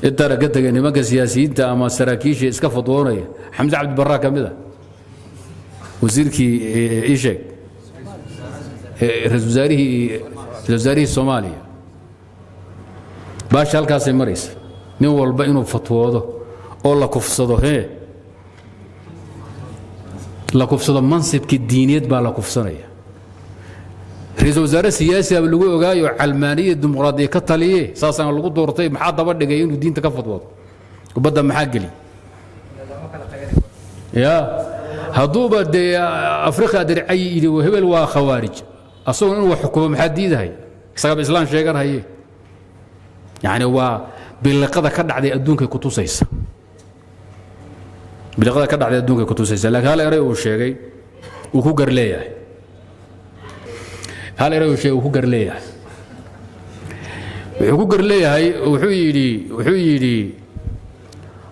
Intaana ka tegay nimanka siyaasiyiinta ama saraakiisha iska fadwoonaya, Xamse Cabdibarraa ka mid a, wasiirkii ii sheeg, ra-isul wasaarihii Soomaaliya. Baasha halkaasay maraysa, nin walba inuu fatwoodo oo la kufsado, hee, la kufsado mansibkii diiniyeed baa la kufsanaya. Ra-iisul wasaare siyaasi aba lagu ogaayo, calmaaniya dimuqraadiya ka taliye, saasaana lagu doortay. Maxaa daba dhigay inuu diinta ka fatwoodo? Ubadda maxaa geli ya? Hadduuba dee Afrika dircay yidhi hebel waa khawaarij, asaguna inuu wax xukumo maxaa diidahay? Isagaaba Islaan sheeganhaye. Yacni waa biliqada ka dhacday adduunkay ku tusaysa, biliqada ka dhacday adduunkay ku tusaysa. Laakiin hal eray uu sheegay uu ku gar leeyahay, hal eray uu sheegay uu ku gar leeyahay, wuxuu ku gar leeyahay,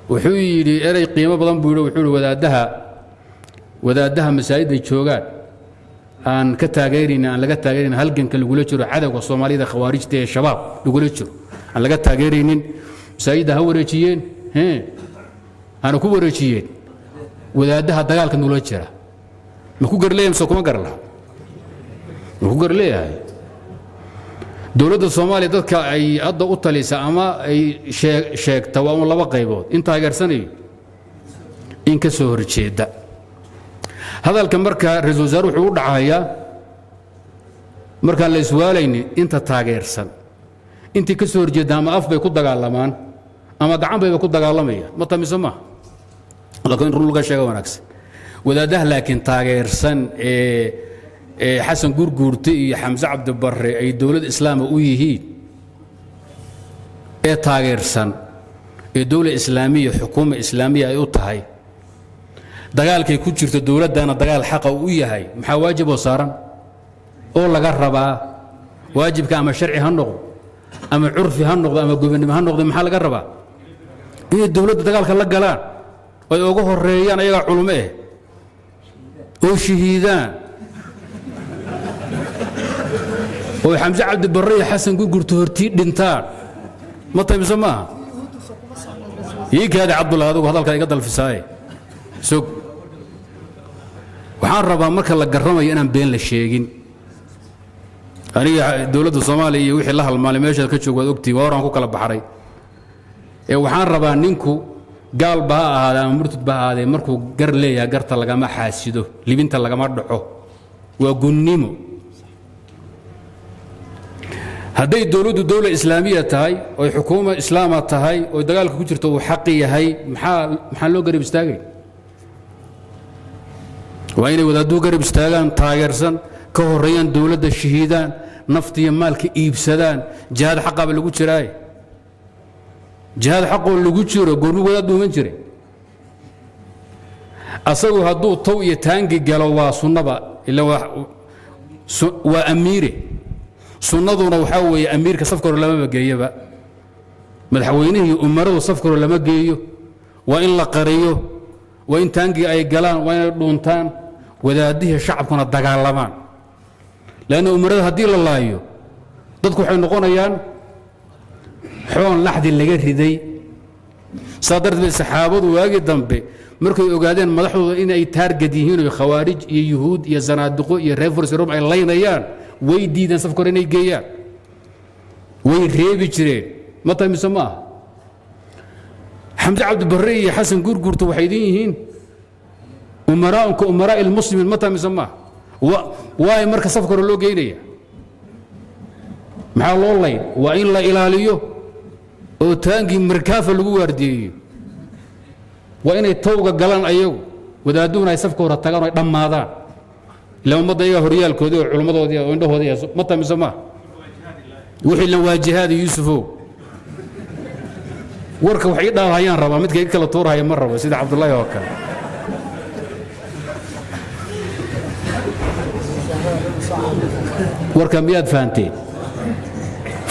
wuxuu yidhi erey qiimo badan buu yidhi. Wuxuu yidhi wadaaddaha masaajidda joogaan aan ka taageeraynin, aan laga taageeraynin halganka lagula jiro cadowga Soomaalida, khawaarijta ee Shabaab lagula jiro, aan laga taageeraynin, masaajidda ha wareejiyeen, hana ku wareejiyeen wadaaddaha dagaalka nagula jira. Ma ku gar leeyahay mise kuma gar laha? Ma ku gar leeyahay? Dowladda Soomaaliya dadka ay hadda u talisa ama ay sheegta waa un laba qaybood: in taageersanayo, in ka soo horjeeda. Hadalka marka ra-isul wasaare wuxuu u dhacayaa, markaan la iswaalaynin, inta taageersan. Intii ka soo horjeedda ama af bay ku dagaalamaan ama gacan bayba ku dagaalamayaan. Ma tamise maaha? Laakiin in run laga sheega wanaagsan. Wadaaddaha laakiin taageersan ee Xasan Gurguurte iyo Xamse Cabdibarre ay dowlad Islaama u yihiin, ee taageersan, ee dowla islaamiya, xukuuma islaamiya ay u tahay, dagaalkay ku jirto dowladdana dagaal xaqa u yahay, maxaa waajib oo saaran oo laga rabaa? Waajibka ama sharci ha noqdo ama curfi ha noqdo ama gobonnimo ha noqdo, maxaa laga rabaa? Inay dowladda dagaalka la galaan, ay uga horeeyaan, ayagaa culumo eh, oo shahiidaan, oo Xamse Cabdibarre iyo Xasan Gurgurto hortii dhintaan. Ma tahay mise maaha? Ii kaadi, Cabdullahi, adugu hadalkaa iga dalfisaaye sog. Waxaan rabaa marka la garramayo inaan been la sheegin. Aniga dowladda Soomaaliya iyo wixii la halmaalay meeshaad ka joog waad ogtihi, waa horaan ku kala baxray. Ee waxaan rabaa ninku gaalba ha ahaadee ama murtadba ha ahaadee, markuu gar leeyahay garta lagama xaasido, libinta lagama dhaco, waa gunnimo. Hadday dowladdu dowla islaamiya tahay oy xukuuma islaama tahay oy dagaalka ku jirto uu xaqi yahay, maxaa loo garab istaagay? Waa inay wadaadduhu garab istaagaan, taageersan, ka horreeyaan dowladda, shahiidaan, naftiyo maalka iibsadaan. Jihaad xaqaaba lagu jiraaye, jihaad xaqoo lagu jiro goormu wadaad dhuuman jiray? Asagu hadduu tow iyo taangi galo waa sunnaba, ila waa amiire. Sunnaduna waxaa weeye amiirka safka hore lamaba geeyaba, madaxweynihii umaradu safka hore lama geeyo, waa in la qariyo, waa in taangiga ay galaan, waa inay dhuuntaan, wadaadihii shacabkuna dagaalamaan. Leanna umarada haddii la laayo, dadku waxay noqonayaan xoon laxdi laga riday. Saa darteed bay saxaabadu waagii dambe markay ogaadeen madaxdooda inay target yihiin oo khawaarij iyo yuhuud iyo zanaadiqo iyo reer furs rom ay laynayaan, way diideen safka hore inay geeyaan, way reebi jireen. Ma tahay mise ma aha? Xamse Cabdibarre iyo Xasan Gurgurta waxay idin yihiin umaraa'unka umaraa'i ilmuslimiin. Ma tahay mise maaha? Waay marka safka hore loo geynaya, maxaa loo layn? Waa in la ilaaliyo oo taangii markaafa lagu waardiyeeyo. Waa inay towga galaan ayagu, wadaadduhuna ay safka hore tagaan oo ay dhammaadaan. Ila ummadda iyaga horyaalkoodii oo culummadoodii oo indhahoodii. Ma tahay mise maaha? Wixii lan waa jihaadi. Yuusufow, warka wax ii dhaalhayaan rabaa, midka iga kala tuurhaya ma rabo, sida Cabdullaahi oo kale. Warka miyaad fahanteen?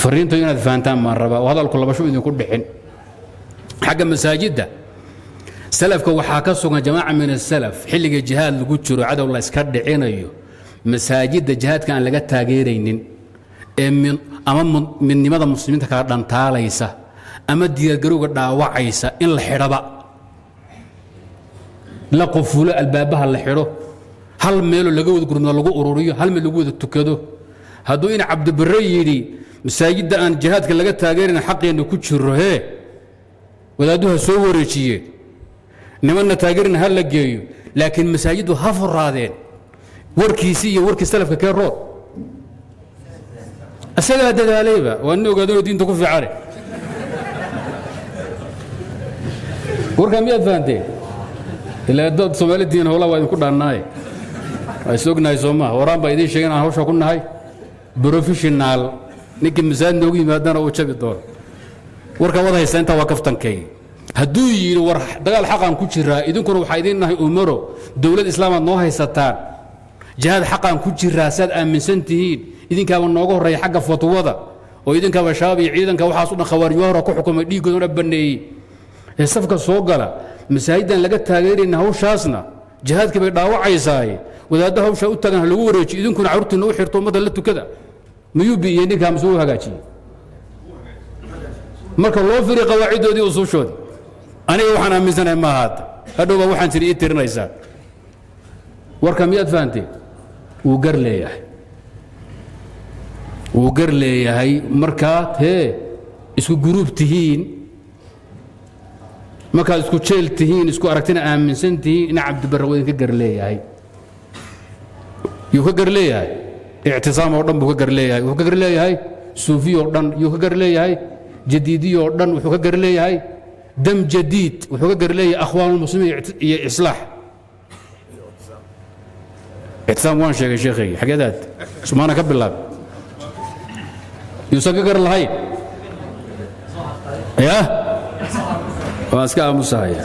Fariintu inaad fahantaan maan rabaa oo hadalku labasho idinku dhixin. Xagga masaajidda salafka waxaa ka sugan jamaaca min asalaf, xilliga jihaad lagu jiro, cadow la iska dhicinayo, masaajidda jihaadka aan laga taageeraynin ee ama midnimada muslimiinta kala dhantaalaysa Ama diyaargarowga dhaawacaysa in la xidhaba, la qufulo albaabaha, la xidho, hal meeloo laga wada gurmado lagu ururiyo, hal meel lagu wada tukado. Hadduu in Cabdibare yidhi masaajidda aan jihaadka laga taageerin xaqeenna ku jiro, hee, wadaadduha soo wareejiyeen, nimanna taageerin ha la geeyo, laakiin masaajiddu ha furaadeen. Warkiisii iyo warkii salafka kee rood? Isagaa dadaalayba, waa nin ogaadano diinta ku fiicane. Warkaa miyaad fahanteen? Ilaa dad Soomaali diin howlaha waa idinku dhaannaaye, waa is ognahay, soo maha? Horaan baa idiin sheegen aan hawsha ku nahay professional. Ninkii masaajid noogu yimaadana uu jabi doono. Warkaa wad haysta. Intaa waa kaftankay. Hadduu yidhi war dagaal xaqaan ku jiraa, idinkuna waxaa idiin nahay umaro, dowlad islaamaad noo haysataan, jihaad xaqaan ku jiraa, saad aaminsan tihiin, idinkaaba nooga horreeya xagga fatwada oo idinkaaba shabaab iyo ciidanka waxaas u dhan khawaarij waa hore ku xukumay, dhiiggoodana banneeyey, ee safka soo gala. Masaajiddan laga taageerayna hawshaasna jihaadkii bay dhaawacaysaaye, wadaaddo hawshaa u tagan ha lagu wareejiyo, idinkuna carruurtiinna u xirto, ummadda la tukada. Miyuu bi'iyey ninkaa mise uu hagaajiyey marka loo firi qawaaciddoodii, usuushoodii? Aniga waxaan aaminsanahay ma ahaata, hadhow baa waxaan jiri ii tirinaysaa. Warka miyaad fahanteen? Wuu gar leeyahay, wuu gar leeyahay. Markaad hee isku guruub tihiin, markaad isku jeel tihiin, isku aragtina aaminsan tihiin, ina Cabdibarre waa idinka gar leeyahay. Yuu ka gar leeyahay? Ictisaam oo dhan buu ka gar leeyahay. Wuxuu ka gar leeyahay suufiy oo dhan. Yuu ka gar leeyahay? Jadiidiy oo dhan wuxuu ka gar leeyahay. Dam jadiid wuxuu ka gar leeyahay. Akhwaanulmuslimiin iyo Islaax. Ictisaam waan sheegay, sheekhaygi, xageedaad sumaana ka bilaab. Yuusan ka gar lahayn ya, waan iska aamusahaya.